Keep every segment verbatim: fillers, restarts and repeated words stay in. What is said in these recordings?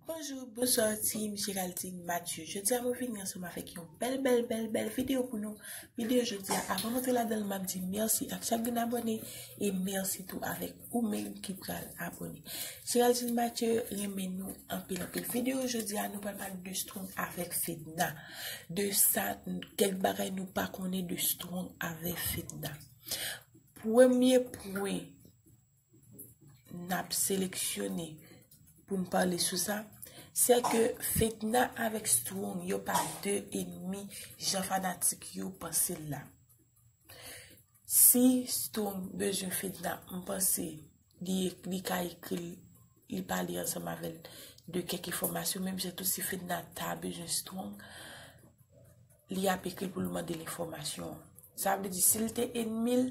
Bonjou, bonswa, team Géraldine Mathieu. Jodi a, mwen vini ansanm avèk yon bèl, bèl, bèl, bèl videyo pou nou. Videyo jodi a, avan m antre ladan l, m ap di mèsi ak chak grenn abòne e mèsi tou avèk ou menm ki pral abòne. Géraldine Mathieu renmen nou anpil, anpil. Videyo jodi a, nou pral pale de Strong avèk Fedna. De sa, kèk bagay nou pa konnen de Strong avèk Fedna. Premye pwen n ap seleksyone pou n pale sou sa, se ke Fedna avèk Strong, yo pa de enmi jan fanatik yo panse l la. Si Strong bezwen Fedna, m panse li, li ka ekri l, li pale ansanm avè l de kèk enfòmasyon, menm jan tou si Fedna ta bezwen Strong, li ap ekri l pou l mande l enfòmasyon. Sa vle di, si l te enmi l,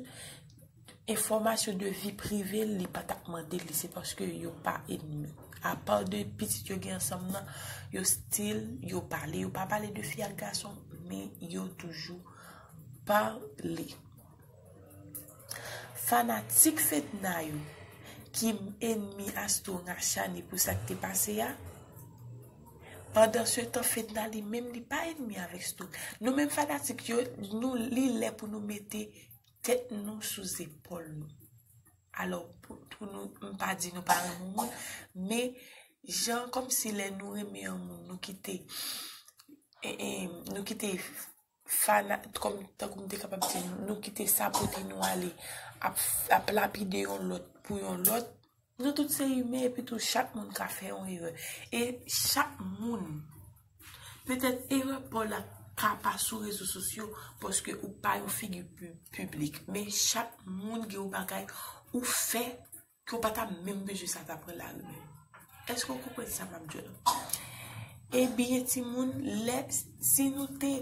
enfòmasyon de vi prive l, li pa t ap mande l li, se paske yo pa enmi. Apa de pitit yo gen ansanm nan, yo still, yo pale, yo pa pale de fi ak gason, men yo toujou pale. Fanatik Fedna yo, ki enmi a Strong a Shani pou sa k te pase a, pandan se tan, Fedna li menm, li pa enmi avèk Strong. Nou menm fanatik yo, nou, li lè pou nou mete tèt nou sou zepòl nou. Alò, pou, pou nou, m pa di nou pa renmen moun, men jan kòmsi lè nou renmen yon moun, nou kite, e, e, nou kite fana-, kòm, tankou m te kapab di, nou kite sapote nou ale, ap, ap lapide yon lòt pou yon lòt. Nou tout se imen, epi tou chak moun ka fè yon erè. E chak moun, petèt erè pa w la ka pa sou rezo sosyo, paske ou pa yon figi pi-, piblik. Men chak moun gen yon bagay ou fè ke w pa ta menm bezwen sa ta pran lari menm. Èske w konprann sa m ap di w la? Ebyen, timoun, lè, si nou te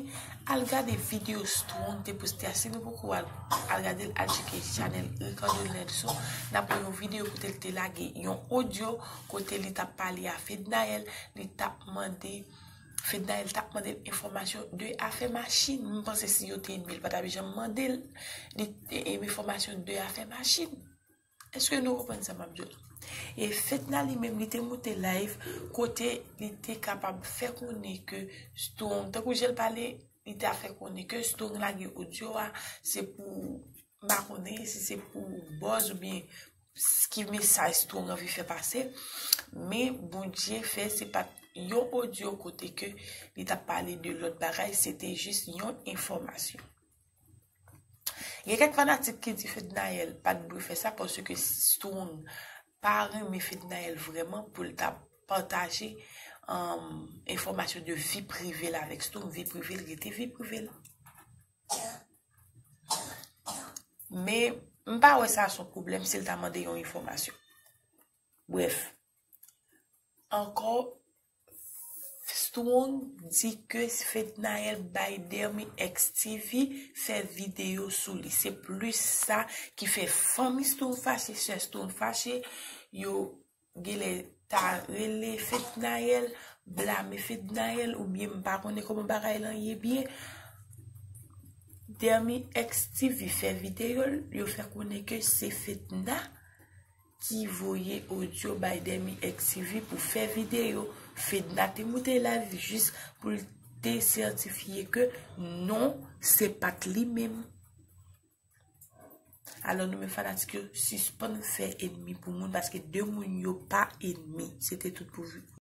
al gade videyo Strong te poste a, si nou poko al, al gade l, al tcheke chanèl Ricardo Nelson, n ap wè yon videyo kote l te lage yon odyo kote li t ap pale a Fednaelle, li t ap mande, Fednaelle t ap mande l enfòmasyon de afè machin. M panse si yo te enmi, l pa t ap janm mande l, li, e, e, enfòmasyon de afè machin. Èske nou konprann sa m ap di w la? E Fedna li menm, li te moute live kote li te kapab fè konnen ke Strong, tankou jan l pale, li te fè konnen ke Strong lage odyo a, se pou, m pa konnen si se pou buzz oubyen s-, ki mesaj Strong anvi fè pase, men Bondye fè se pa t yon odyo kote ke li t ap pale de lòt bagay, se te jis yon enfòmasyon. Gen kèk fanatik ki di Fednaelle pa t dwe fè sa paske Strong pa renmen Fednaelle vrèman pou l ta pataje, um, enfòmasyon de vi prive l avèk Strong. Vi prive l rete vi prive l. Men, m pa wè sa son pwoblèm si l ta mande yon enfòmasyon. Brèf, ankò, Strong di ke Fednaelle bay Dermy X T V fè videyo sou li. Se plis sa ki fè fanmi Strong fache, sè Strong fache, yo genlè ta rele Fednaelle, blame Fednaelle, oubyen m pa konnen kòman bagay lan ye byen. Dermy X T V fè videyo l, yo fè konnen ke se Fedna ki voye odyo bay Dermy X T V pou fè videyo. Fedna te moute live jis pou l te sètifye ke non, se pa t li menm. Alò, nou menm fanatik yo, sispann fè enmi pou moun, paske de moun yo pa enmi. Se te tout pou